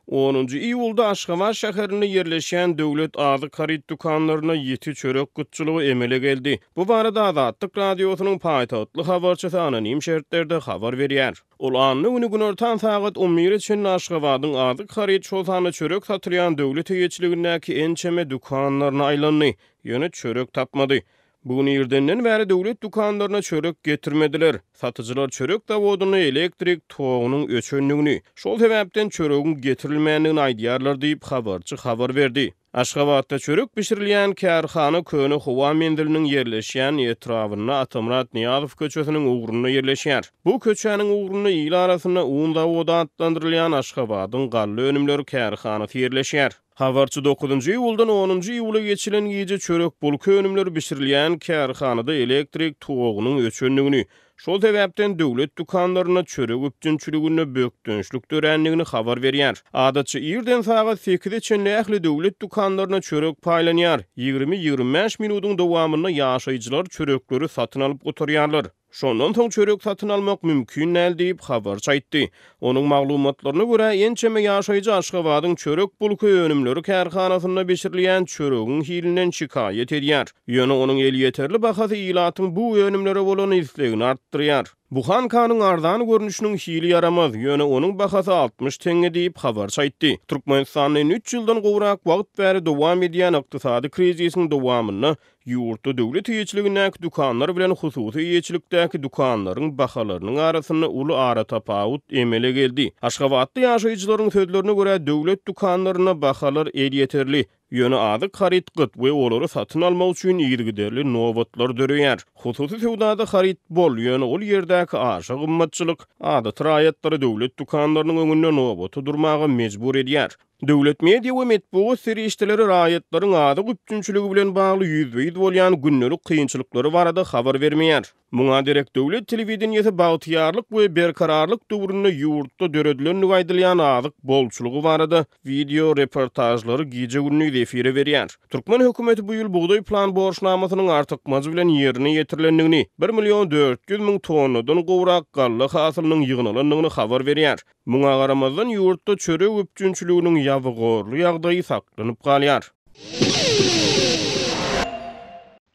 Onunjy iýulda Aşgabat şäherinde ýerleşýän döwlet azyk haryt dükanlarynda ýiti çörek gytçylygy emele geldi. Bu barada Azatlyk Radiosynyň paýtagtly habarçysy anonim şertlerde habar berýär. Ol anna güni günortan sagat on bire çenli Aşgabadyň azyk haryt, şol sanda çörek satylýan döwlet eýeçiligindäki ençeme dükanlaryna aýlandy, ýöne çörek tapmady. Bu gün irdenden bäri döwlet dükanlaryna çörek getirmediler. Satyjylar çörek zawodynda elektrik togunyň öçendigini, şol sebäpden çöregiň getirilmändigini aýdýarlar diýip, habarçy habar berdi. Aşgabatda çörek bişirilýän kärhana köne howa menziliniň ýerleşýän etrabynda Atamyrat Nyýazow köçesiniň ugrunda ýerleşýär. Bu köçäniň ugrunda il arasynda un zawody atlandyrylýan Aşgabadyň galla önümleri kärhanasy ýerleşýär. Habarçy dokuzynjy iýuldan onunjy iýula geçilen gije çörek-bulka önümleri bişirilýän kärhanada elektrik togunyň öçendigini, şol sebäpden döwlet dükanlarynda çörek üpjünçiliginde bökdençlik dörändigini habar berýär. Adatça irden sagat sekize çenli ähli döwlet dükanlarynda çörek paýlanýar. Ýigrimi-ýigrimi bäş minudyň dowamynda ýaşaýjylar çörekleri satyn alyp gutarýarlar. Şondan soň çörek satyn almak mümkin däl diýip, habarçy aýtdy. Onuň maglumatlaryna görä, ençeme ýaşaýjy Aşgabadyň çörek-bulka önümleri kärhanasynda bişirilýän çöregiň hilinden şikaýat edýär. Ýöne onuň elýeterli bahasy ilatyň bu önümlere bolan islegini artdyrýar. Buhankanyň arzan görnüşiniň hili ýaramaz, ýöne onuň bahasy 60 teňňe diýip, habarçy aýtdy. Türkmenistanda indi üç ýyldan gowrak wagt bäri dowam edýän ykdysady krizisiň dowamynda Ýurtda döwlet eýeçiligindäki dükanlar bilen hususy eýeçilikdäki dükanlaryň bahalarynyň arasynda uly aratapawut emele geldi. Aşgabatda ýaşaýjylaryň sözlerine görä, döwlet dükanlarynda bahalar elýeterli, ýöne azyk haryt gyt we olary satyn almak üçin yzygiderli nobatlar döreýär. Hususy söwdada haryt bol, ýöne ol ýerdäki aşa gymmatçylyk adaty raýatlary döwlet dükanlarynyň öňünde nobata durmaga mejbur edýär. Döwlet media we metbugat serişdeleri raýatlaryň azyk üpjünçiligi bilen bagly ýüzbe-ýüz bolýan gündelik kynçylyklary barada habar bermeýär. Muňa derek döwlet telewideniýesi bagtyýarlyk we berkararlyk döwründe ýurtda döredilendigi aýdylýan azyk bolçulygy barada wideo reportažlary gije-gündiz efire berýär. Türkmen hökümeti bu ýyl bugdaý plan borçnamasynyň artykmajy bilen ýerine ýetirilendigini, bir million 400 müň tonnadan gowrak galla hasylynyň ýygnalandygyny habar berýär. Muňa garamazdan, ýurtda çörek üpjünçiliginiň ýabygorly ýagdaýy saklanyp galýar.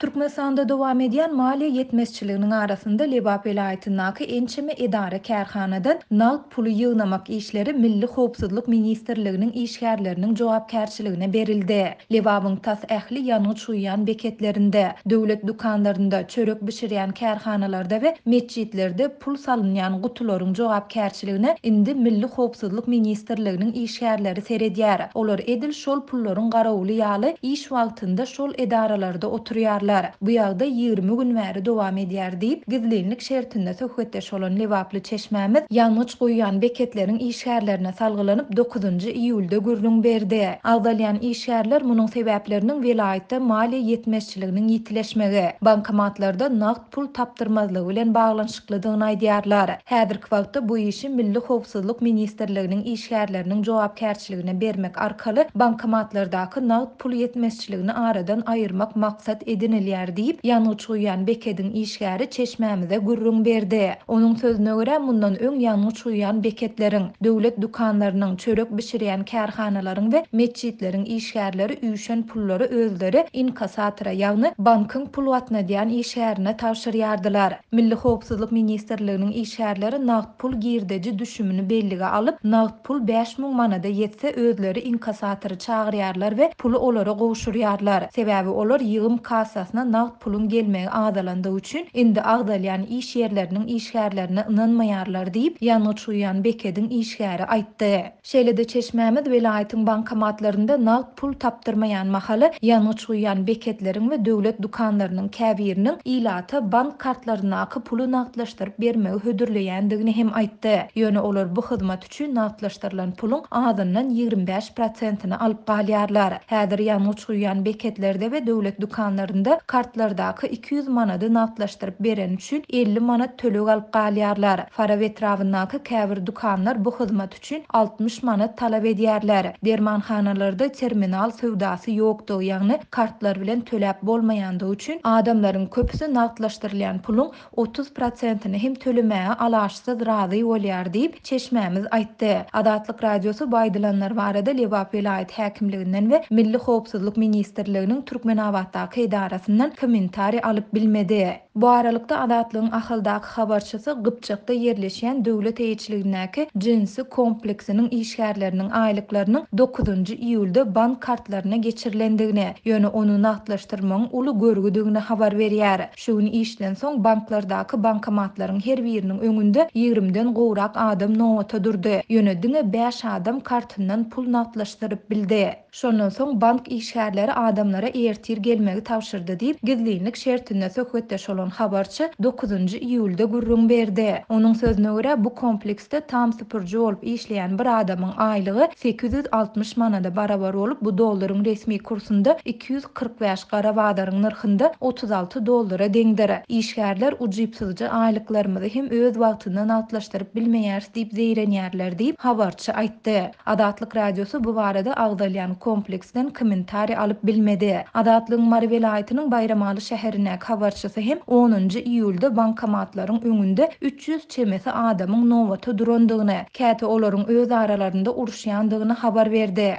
Türkmenistanda dowam edýän maliýe ýetmezçiliginiň arasynda Lebap welaýatyndaky ençeme edara-kärhanadan nagt puly ýygnamak işleri Milli howpsuzlyk ministrliginiň işgärleriniň jogapkärçiligine berildi. Lebabyň tas ähli ýangyç guýýan beketlerinde, döwlet dükanlarynda, çörek bişirýän kärhanalarda we metjitlerde pul salynýan gutularyň jogapkärçiligine indi Milli howpsuzlyk ministrliginiň işgärleri seredýär. Olar edil şol pullaryň garawuly ýaly iş wagtynda şol edaralarda oturýarlar. Bu ýagdaý 20 gün bäri dowam edýär diýip, gizlinlik şertinde söhbetdeş bolan lebaply çeşmämiz ýangyç guýýan beketleriň işgärlerine salgylanyp, dokuzynjy iýulda gürrüň berdi. Agzalýan işgärler munuň sebäpleriniň welaýatda maliýe ýetmezçiliginiň ýitileşmegi, bankomatlarda nagt pul tapdyrmazlygy bilen baglanyşyklydygyny aýdýarlar. Häzirki wagtda bu işi Milli howpsuzlyk ministrliginiň işgärleriniň jogapkärçiligine bermek arkaly bankomatlardaky nagt pul ýetmezçiligini aradan aýyrmak maksat edinilýär diýip, ýangyç guýýan bekediň işgäri çeşmämize gürrüň berdi. Onuň sözüne görä, mundan öň ýangyç guýýan beketleriň, döwlet dükanlarynyň, çörek bişirýän kärhanalaryň we metjitleriň işgärleri üýşen pullary özleri inkassatora, ýagny bankyň pul gatnadýan işgärine tabşyrýardylar. Milli howpsuzlyk ministrliginiň işgärleri nagt pul girdeji düşümini bellige alyp, nagt pul 5000 manada ýetse özleri inkassatory çagyrýarlar we puly olara gowşurýarlar. Sebäbi olar ýygym kassasyna nagt puluň gelmegi azalandygy üçin indi agzalýan iş ýerleriniň işgärlerine ynanmaýarlar diýip, ýangyç guýýan bekediň işgäri aýtdy. Şeýle-de çeşmämiz welaýatyň bankomatlarynda nagt pul tapdyrmaýan mahaly ýangyç guýýan beketleriň we döwlet dükanlarynyň käbiriniň ilata bank kartlaryndaky puly nagtlaşdyryp bermegi hödürleýändigini hem aýtdy. Ýöne olar bu hyzmat üçin nagtlaşdyrylan puluň azyndan 25 prosentini alyp galýarlar. Häzir ýangyç guýýan beketlerde we döwlet dükanlarynda. dükanlarda kartlardaky 200 manady nagtlaşdyryp bereni üçin 50 manat töleg alyp galýarlar. Farap etrabyndaky käbir dükanlar bu hyzmat üçin 60 manat talap edýärler. Dermanhanalarda terminal söwdasy ýokdugy, ýagny kartlar bilen töläp bolmaýandygy üçin adamlaryň köpüsi nagtlaşdyrylýan puluň 30 prosentini hem tölemäge alaçsyz razy bolýar diýip, çeşmämiz aýtdy. Azatlyk Radiosy bu aýdylanlar barada Lebap welaýat häkimliginden we Milli howpsuzlyk ministrliginiň Türkmenabatdaky edarasyndan kommentariý alyp bilmedi. Bu aralykda, Azatlygyň Ahaldaky habarçysy Gypjakda ýerleşýän döwlet eýeçiligindäki jinsi kompleksiniň işgärleriniň aýlyklarynyň dokuzynjy iýulda bank kartlaryna geçirilendigini, ýöne ony nagtlaşdyrmagyň uly görgüdigini habar berýär. Şu gün işden soň banklardaky bankomatlaryň her biriniň öňünde ýigrimiden gowrak adam nobata durdy. Ýöne diňe bäş adam kartyndan pul nagtlaşdyryp bildi. Şondan soň bank işgärleri adamlara ertir gelmegi tabşyrdy diýip, gizlinlik şertinde söhbetdeş bolan habarçy dokuzynjy iýulda gürrüň berdi. Onuň sözüne görä, bu kompleksde tam süpüriji bolup işleýän bir adamyň aýlygy 860 manada barabar bolup, bu dollaryň resmi kursunda 245, gara bazaryň nyrhynda 36 dollara deňdir. Işgärler ujypsyzja aýlyklarymyzy hem öz wagtynda nagtlaşdyryp bilmeýäris diýip zeýrenýärler diýip, habarçy aýtdy. Azatlyk Radiosy bu barada agzalýan kompleksden kommentariý alyp bilmedi. Azatlygyň Mary welaýatynyň Baýramaly şäherindäki habarçysy hem onunjy iýulda bankomatlaryň öňünde 300 çemesi adamyň nobata durandygyny, käte olaryň öz aralarynda uruşýandygyny habar berdi.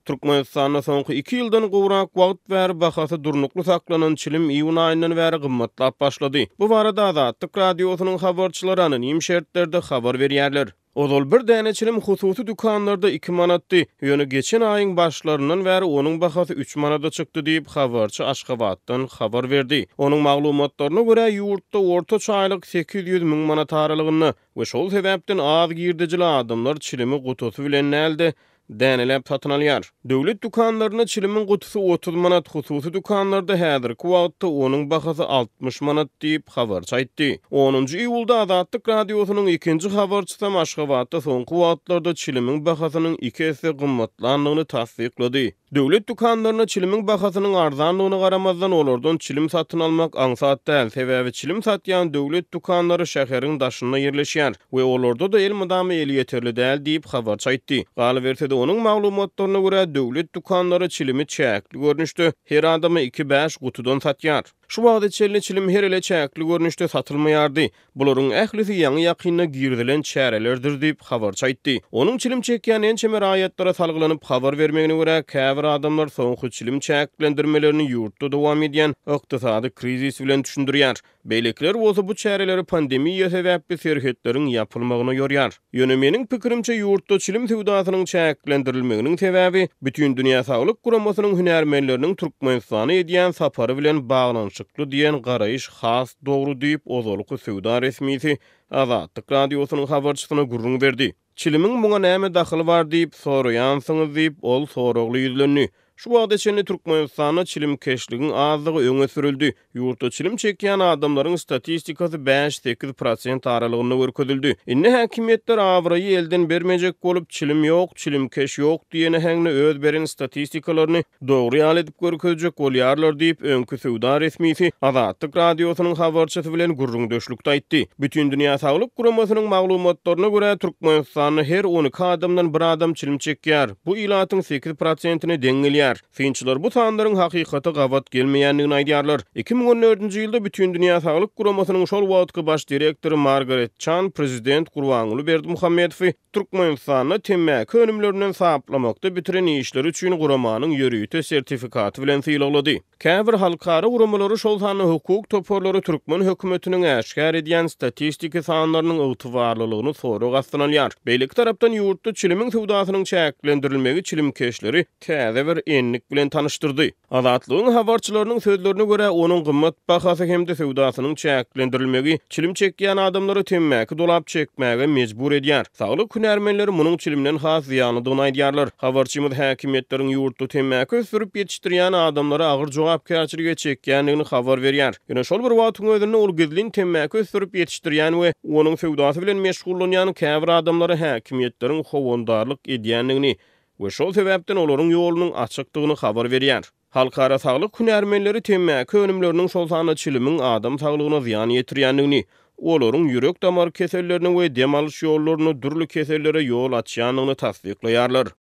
Türkmenistanda soňky iki ýyldan gowrak wagt bäri bahasy durnukly saklanan çilim iýun aýyndan bäri gymmatlap başlady. Bu barada Azatlyk Radiosynyň habarçylary anonim şertlerde habar berýärler. Ozal bir däne çilim hususy dükanlarda iki manatdy, ýöne geçen aýyň başlaryndan bäri onuň bahasy üç manada çykdy diýip, habarçy Aşgabatdan habar berdi. Onuň maglumatlaryna görä, ýurtda ortaça aýlyk 800 müň manat aralygynda we şol sebäpden az girdejili adamlar çilimi gutusy bilen däl-de, däneläp satyn alýar. Döwlet dükanlarynda çilimiň gutusy 30 manat, hususy dükanlarda häzirki wagtda onuň bahasy 60 manat diýip, habarçy aýtdy. Onunjy iýulda Azatlyk Radiosynyň ikinji habarçysam Aşgabatda soňky wagtlarda çilimiň bahasynyň iki esse gymmatlandygyny tassyklady. Döwlet dükanlarynda çilimiň bahasynyň arzandygyna garamazdan, olardan çilim satyn almak aňsat däl, sebäbi çilim satýan döwlet dükanlary şäheriň daşynda ýerleşýär we olarda-da elmydama elýeterli däl diýip, habarçy aýtdy. Galyberse-de, onuň maglumatlaryna görä, döwlet dükanlary çilimi çäkli görnüşde, her adama iki-bäş gutudan satýar. Şu wagta çenli çilim her ele çäkli görnüşde satylmaýardy. Bularyň ählisi ýaňy-ýakynda girizilen çärelerdir diýip, habarçy aýtdy. Onuň çilim çekýän ençeme raýatlara salgylanyp habar bermegine görä, käbir adamlar soňky çilim çäklendirmelerini ýurtda dowam edýän ykdysady krizis bilen düşündirýär. Beýlekiler bolsa bu çäreleri pandemiýa sebäpli serhetleriň ýapylmagyna ýorýar. Ýöne meniň pikirimçe, ýurtda çilim söwdasynyň çäklendirilmeginiň sebäbi Bütindünýä Saglyk Guramasynyň hünärmenleriniň Türkmenistana edýän sapary bilen baglanyşykly diýen garaýyş has dogry diýip, ozalky söwda resmisi Azatlyk Radiosynyň habarçysyna gürrüň berdi. Çilimiň muňa näme dahyly bar diýip soraýansyňyz diýip, ol soragly ýüzlendi. Şu wagta çenli Türkmenistanda çilimkeşligiň azdygy öňe sürüldi. Ýurtda çilim çekýän adamlaryň statistikasy bäş-sekiz prosent aralygynda görkezildi. Indi häkimiýetler abraýy elden bermejek bolup, çilim ýok, çilimkeş ýok diýen äheňde öz beren statistikalaryny dogry ýaly edip görkezjek bolýarlar diýip, öňki söwda resmisi Azatlyk Radiosynyň habarçysy bilen gürrüňdeşlikde aýtdy. Bütindünýä Saglyk Guramasynyň maglumatlaryna görä, Türkmenistanda her 12 adamdan bir adam çilim çekýär. Bu ilatyň sekiz prosentine deň gelýär. Synçylar bu sanlaryň hakykata gabat gelmeýändigini aýdýarlar. 2014-nji ýylda Bütindünýä Saglyk Guramasynyň şol wagtky baş direktory Margaret Çan prezident Gurbanguly Berdimuhamedowy Türkmenistanda temmäki önümlerinden saplamakda bitiren işleri üçin guramanyň ýörite sertifikaty bilen sylaglady. Käbir halkara guramalary, şol sanda hukuk toparlary türkmen hökümetiniň äşgär edýän statistiki sanlarynyň ygtybarlylygyny sorag astyna alýar. Beýleki tarapdan, ýurtda çilimiň söwdasynyň çäklendirilmegi çilimkeşleri täze bir endik bilen tanyşdyrdy. Azatlygyň habarçylarynyň sözlerine görä, onuň gymmat bahasy hem-de söwdasynyň çäklendirilmegi çilim çekýän adamlary temmäki dolap çekmäge mejbur edýär. Saglyk hünärmenleri munuň çilimden has zyýanlydygyny aýdýarlar. Habarçymyz häkimiýetleriň ýurtda temmäki ösdürip ýetişdirýän adamlary agyr jogapkärçilige çekýändigini habar berýär. Ýöne şol bir wagtyň özünde ol gizlin temmäki ösdürip ýetişdirýän we onuň söwdasy bilen meşgullanýan käbir adamlara häkimiýetleriň howandarlyk edýändigini. we şol sebäpden olaryň ýolunyň açykdygyny habar berýär. Halkara saglyk hünärmenleri temmäki önümleriniň, şol sanda çilimiň adam saglygyna zyýan ýetirýändigini, olaryň ýürek-damar kesellerine we dem alyş ýollarynda dürli kesellere ýol açýandygyny tassyklaýarlar.